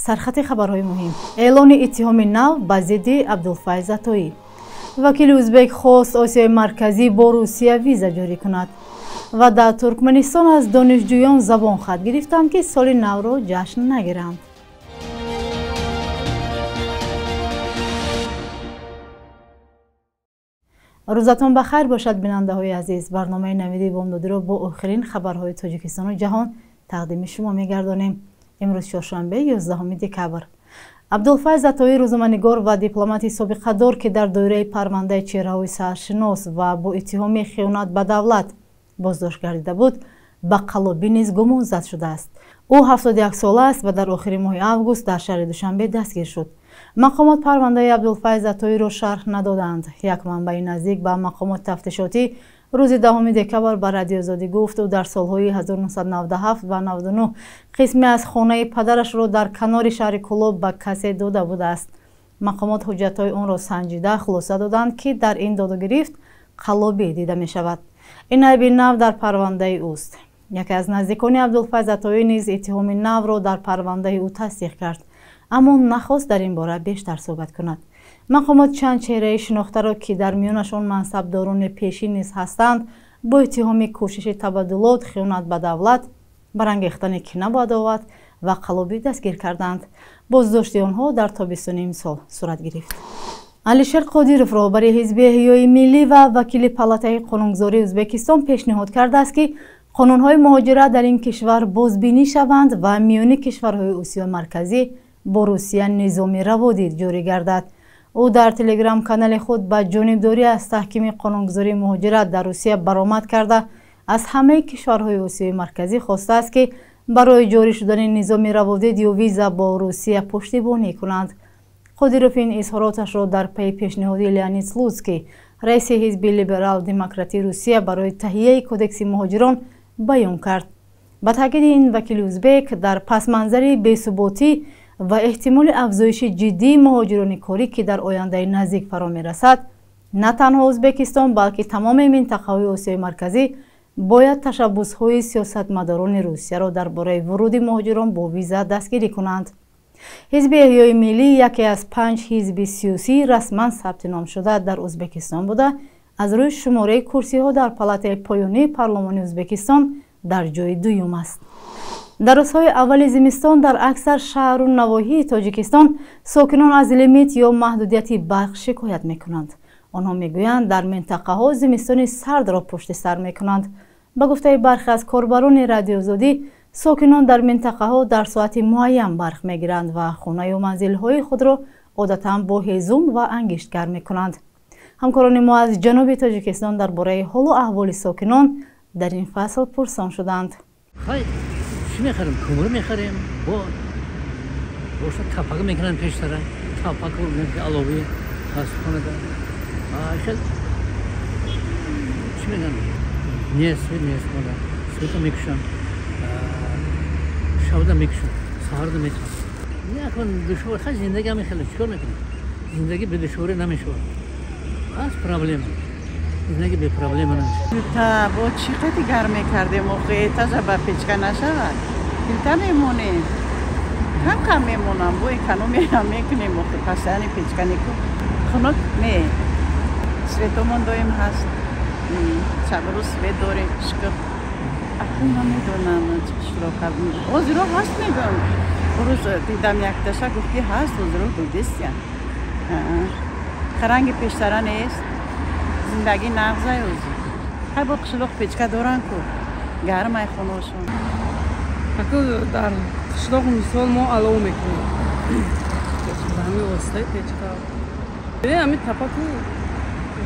Сархати хабарҳои муҳим. Эълони иттиҳоми нав ба зидди Абдулфайз Атоӣ. Вакили узбек хост Осиёи Марказӣ бо Русия виза ҷорӣ кунад. Ва дар Туркманистон аз донишҷӯён забонхат гирифтанд, ки соли навро ҷашн нагиранд. Рӯзатон ба хайр бошад, бинандаҳои азиз. Барномаи Навиди Бомдодиро бо охирин хабарҳои Тоҷикистону ҷаҳон тақдими шумо мегардонем. Имрӯз чоршанбе, 11 декабр. Абдулфайз Атоӣ, рӯзноманигор ва дипломати собиқадор, ки дар доираи парвандаи чеҳраҳои саршинос ва бо иттиҳоми хиёнат ба давлат боздошт гардида буд, ба қаллобӣ низ гумон зад шудааст. Ӯ 71 сола аст ва дар охири моҳи август дар шаҳри Душанбе дастгир шуд. Мақомот парвандаи Абдулфайз Атоиро шарҳ надоданд. Як манбаи наздик ба мақомоти тафтишотӣ рӯзи 10 декабр ба Радиоозодӣ гуфт, ӯ дар солҳои 1997 ва 99 қисме аз хонаи падарашро дар канори шаҳри Кӯлоб ба касе дода будааст. Мақомот ҳуҷҷатҳои онро санҷида хулоса доданд, ки дар ин додугирифт қаллобӣ дида мешавад. Ин айби нав дар парвандаи ӯст. Яке аз наздикони Абдулфайз Атоӣ низ иттиҳоми навро дар парвандаи ӯ тасдиқ кард, аммо нахост дар ин бора бештар суҳбат кунад. Мақомот чанд чеҳраи шинохтаро, ки дар миёнашон мансабдорони пешин низ ҳастанд, бо иттиҳоми кӯшиши табаддулот, хиёнат ба давлат, барангехтани кина ба адоват ва қаллобӣ дастгир карданд. Боздошти онҳо дар тобистони имсол сурат гирифт. Алишер Қодиров, роҳбари ҳизби Эҳёи миллӣ ва вакили палатаи қонунгузории Ӯзбекистон, пешниҳод кардааст, ки қонунҳои муҳоҷират дар ин кишвар бозбинӣ шаванд ва миёни кишварҳои Осиёи Марказӣ бо Русия низоми раводид ҷорӣ гардад. Ӯ дар телеграм-канали худ ба ҷонибдорӣ аз таҳкими қонунгузории муҳоҷират дар Русия баромад карда, аз ҳамаи кишварҳои Осиёи Марказӣ хостааст, ки барои ҷорӣ шудани низоми раводид ё виза бо Русия пуштибонӣ кунанд. Қодиров ин изҳороташро дар пайи пешниҳоди Леонид Слуцкий, раиси ҳизби либерал-демократии Русия, барои таҳияи кодекси муҳоҷирон баён кард. Ба таъкиди ин вакили узбек, дар пасманзари бесуботӣ ва эҳтимоли афзоиши ҷиддии муҳоҷирони корӣ, ки дар ояндаи наздик фаро мерасад, на танҳо Ӯзбекистон, балки тамоми минтақаҳои Осиёи Марказӣ бояд ташаббусҳои сиёсатмадорони Русияро дар бораи вуруди муҳоҷирон бо виза дастгирӣ кунанд. Ҳизби Эҳёи миллӣ яке аз 5 ҳизби сиёсӣ расман сабти ном шуда дар Ӯзбекистон буда, аз рӯи шумораи курсиҳо дар палатаи поёнии парлумони Ӯзбекистон дар ҷои дуюм аст. Дар рӯзҳои аввали зимистон дар аксар шаҳру навоҳии Тоҷикистон сокинон аз лимит ё маҳдудияти барқ шикоят мекунанд. Онҳо мегӯянд, дар минтақаҳо зимистони сардро пушти сар мекунанд. Ба гуфтаи бархе аз корбарони Радиоозодӣ, сокинон дар минтақаҳо дар соати муайян барқ мегиранд ва хонаю манзилҳои худро одатан бо ҳезум ва ангишт гарм мекунанд. Ҳамкорони мо аз ҷануби Тоҷикистон дар бораи ҳолу аҳволи сокинон дар ин фасл пурсон шуданд. Чӣ мехарем? Кӯмир мехарем, бо боша тапак мекунанд пештара, тапак аловӣ ҳаст хонада. Хел чӣ мегӯянд? Нест, свет нест мода. Света мекушанд. Шабда мекушанд, саҳарда мекушанд. Якон душвор, хай зиндагӣ ҳам хеле чикор мекунем? Зиндагӣ бе душворӣ намешавад. Ҳаст проблема. Зиндагӣ бе проблема намешавад. Та бо чӣ қади гарм мекардем, охе этажа ба печка нашавад. Плита мемонем. Кам кам мемонам, бо экономия мекунем, охе пасани печка неку. Хунук не. Светомон доим ҳаст. Шаб рӯз свет дорем, шукр. Акун намедонам чӣ қишлоқ. Ҳозиро ҳаст мегӯям. Рӯз дидам якташа гуфт ки ҳаст, ҳозиро дудистян. Харанги пештара нест. Зиндагӣ нағзай ҳозир. Ҳай бо қишлоқ печка доранд ку. Гармай хонашон. Аку дар қишлоқ мисол мо алов мекунем. Ба ҳамин воситаи печка. Ҳамин тапаку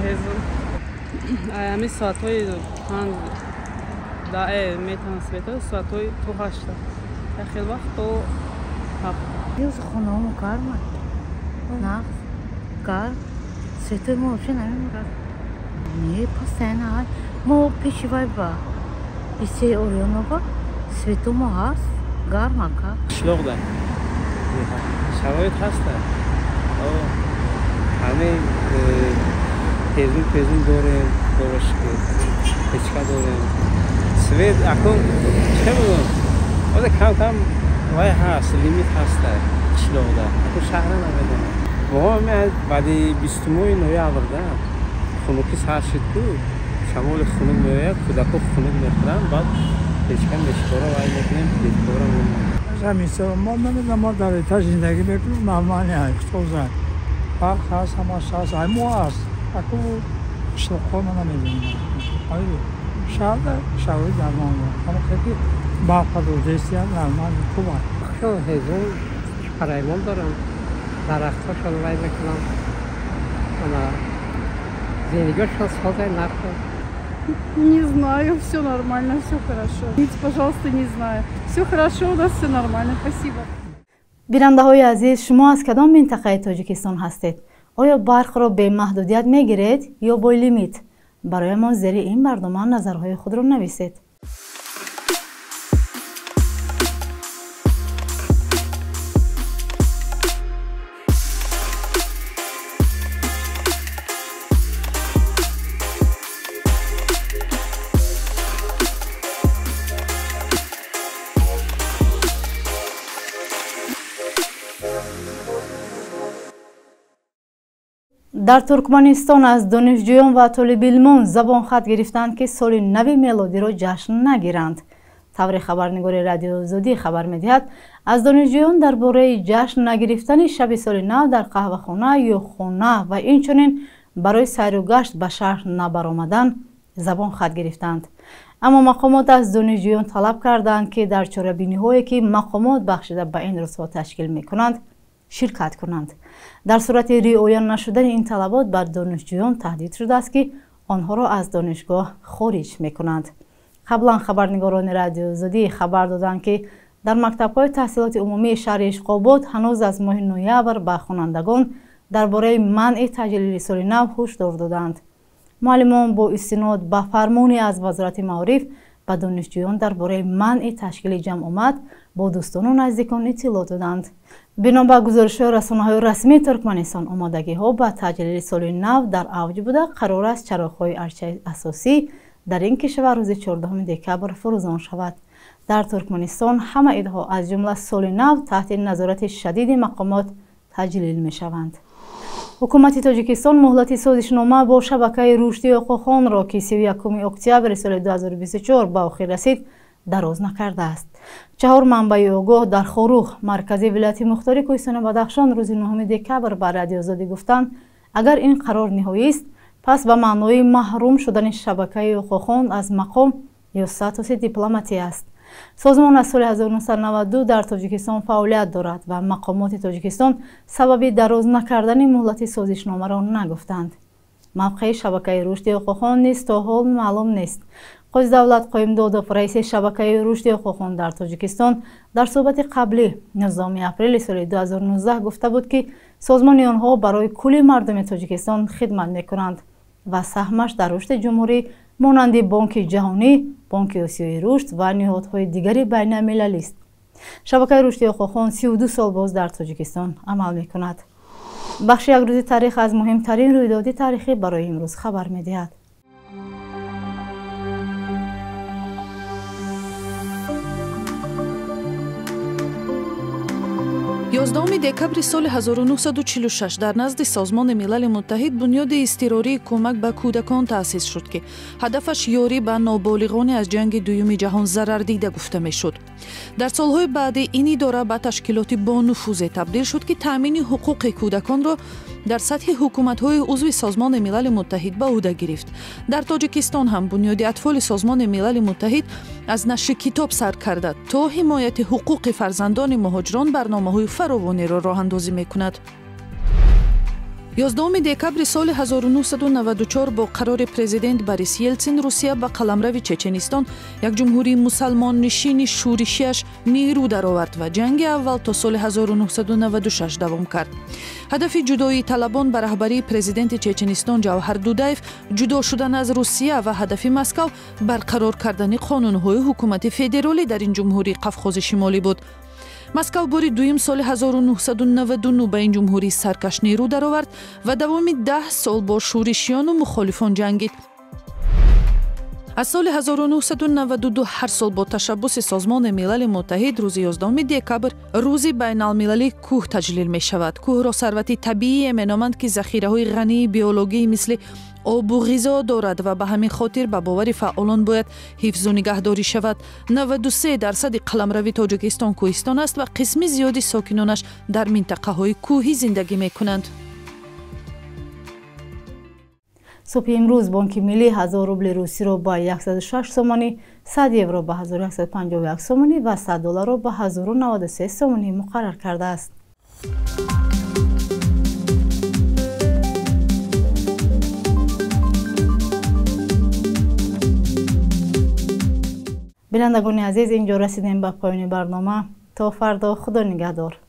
ҳезум. Ҳамин соатҳои 5 метавон света, соатҳои то 8. Хел вақт то 7. Юз хонамо гарма. Нағз, гарм. Светои мо вообще намемурад. Не, постоянно. Мо пеши вай ба лисеи Орионова свето мо ҳаст, гарм ака. Қишлоқ да. Шароит ҳаста. Ҳамаи ҳезум пезум дорем, дорашки, печка дорем. Свет акун чӣ мегӯям? Ода кам кам вай ҳаст, лимит ҳаста. қишлоқда. Аку шаҳра намедонам. Мо баъди 20 ноябр да хунукӣ сар шуд ку, шамоли хунук меояд, кӯдако хунук мехӯранд, баъд печка мешкора вай мекунем, плиткора мемонем. Мо намедонам, мо дар этаж зиндагӣ мекунем, нормально тоза. Барқ ҳаст, ҳамаш ҳаст, ай мо ҳаст. Аку қишлоқҳо мо намедонем. Шаҳрда шароит нормально. Ҳама хеле барқа додестиян нормально, хуб аст. Ҳезум параймон дорам, дарахтҳошон вай мекунам. Ана зиндагиашон созай нархо. Не знаю, все нормально, все хорошо. Извините, пожалуйста, не знаю. Все хорошо, у нас все нормально, спасибо. Бинандаҳои азиз, шумо аз кадом минтақаи Тоҷикистон ҳастед? Оё барқро бемаҳдудият мегиред ё бо лимит? Бароямон зери ин барнома назарҳои худро нависед. Дар Туркманистон аз донишҷӯён ва толибилмон забонхат гирифтанд, ки соли нави мелодиро ҷашн нагиранд. Тавре хабарнигори Радиоозодӣ хабар медиҳад, аз донишҷӯён дар бораи ҷашн нагирифтани шаби соли нав дар қаҳвахона ё хона ва инчунин барои сайру гашт ба шаҳр набаромадан забонхат гирифтанд. Аммо мақомот аз донишҷӯён талаб карданд, ки дар чорабиниҳое, ки мақомот бахшида ба ин рӯзҳо ташкил мекунанд, ширкат кунанд. Дар сурати риоя нашудани ин талабот бар донишҷӯён таҳдид шудааст, ки онҳоро аз донишгоҳ хориҷ мекунанд. Қаблан хабарнигорони Радиоозодӣ хабар доданд, ки дар мактабҳои таҳсилоти умумии шаҳри Ишқобод ҳанӯз аз моҳи ноябр ба хонандагон дар бораи манъи таҷлили соли нав ҳушдор доданд. Муаллимон бо истинод ба фармоне аз Вазорати маориф ба донишҷӯён дар бораи манъи ташкили ҷамъомад бо дӯстону наздикон иттилоъ доданд. Бино ба гузоришҳои расонаҳои расмии Туркманистон, омодагиҳо ба таҷлили соли нав дар авҷ буда, қарор аст чароғҳои арчаи асосӣ дар ин кишвар рӯзи 14 декабр фурӯзон шавад. Дар Туркманистон ҳама идҳо аз ҷумла соли нав таҳти назорати шадиди мақомот таҷлил мешаванд. Ҳукумати Тоҷикистон муҳлати созишнома бо шабакаи рушди ҳуқуқхонро, ки 31 октябри соли 2024 ба охир расид, дароз накардааст. Чаҳор манбаи огоҳ дар Хоруғ, маркази вилояти мухтори Кӯҳистони Бадахшон, рӯзи 9 декабр ба Радиоозодӣ гуфтанд, агар ин қарор ниҳоист, пас ба маънои маҳрум шудани шабакаи ҳуқуқхон аз мақом ё статуси дипломатӣ аст. Созмон аз соли 1992 дар Тоҷикистон фаъолият дорад ва мақомоти Тоҷикистон сабаби дароз накардани муҳлати созишномаро нагуфтанд. Мавқеи шабакаи рушди ҳуқуқхон низ то ҳол маълум нест. Қозидавлат Қоимдодов, раиси шабакаи рушди ҳуқуқхон дар Тоҷикистон, дар суҳбати қаблӣ 19 апрели соли 2019 гуфта буд, ки созмони онҳо барои кулли мардуми Тоҷикистон хидмат мекунанд ва саҳмаш дар рушди ҷумҳурӣ монанди Бонки Ҷаҳонӣ, Бонки Осиёи Рушд ва ниҳодҳои дигари байналмилалист. Шабакаи рушди ҳуқуқхон 32 сол боз дар Тоҷикистон амал мекунад. Бахши як рӯзи таърих аз муҳимтарин рӯйдоди таърихӣ барои имрӯз хабар медиҳад. 11 декабри соли 1946 дар назди Созмони Милали Муттаҳид бунёди изтирории кӯмак ба кӯдакон таъсис шуд, ки ҳадафаш ёрӣ ба ноболиғоне аз ҷанги дуюми ҷаҳон зарардида гуфта мешуд. Дар солҳои баъдӣ ин идора ба ташкилоти бонуфузе табдил шуд, ки таъмини ҳуқуқи кӯдаконро дар сатҳи ҳукуматҳои узви Созмони Милали Муттаҳид ба ӯҳда гирифт. Дар Тоҷикистон ҳам бунёди атфоли Созмони Милали Муттаҳид аз нашри китоб сар карда то ҳимояти ҳуқуқи фарзандони муҳоҷирон барномаҳои фаровонеро роҳандозӣ мекунад. 11 декабри соли 1994 бо қарори президент Борис Елтсин Русия ба қаламрави Чеченистон як ҷумҳурии мусалмоннишини шӯришиаш нерӯ даровард ва ҷанги аввал то соли 1996 давом кард. Ҳадафи ҷудоии талабон ба раҳбарии президенти Чеченистон Ҷавҳар Дудаев ҷудо шудан аз Русия ва ҳадафи Москав барқарор кардани қонунҳои ҳукумати федералӣ дар ин ҷумҳурии Қавқози Шимолӣ буд. Москав бори дуюм соли 1999 ба ин ҷумҳурии саркаш нерӯ даровард ва давоми 10 сол бо шӯришиёну мухолифон ҷангид. Аз соли 1992 ҳар сол бо ташаббуси Созмони Милали Муттаҳид рӯзи 11 декабр рӯзи байналмилалии кӯҳ таҷлил мешавад. Кӯҳро сарвати табиие меноманд, ки захираҳои ғании биологии мисли обу ғизо дорад ва ба ҳамин хотир ба бовари фаъолон бояд ҳифзу нигаҳдорӣ шавад. 93% қаламрави Тоҷикистон кӯҳистон аст ва қисми зиёди сокинонаш дар минтақаҳои кӯҳӣ зиндагӣ мекунанд. Субҳи имрӯз Бонки Миллӣ 1000 рубли русиро ба 106 сомонӣ, 100 евро ба 1151 сомонӣ ва 100 долларро ба 1093 сомонӣ муқаррар кардааст. Бинандагони азиз, инҷо расидем ба поёни барнома. То фардо, Худо нигаҳдор.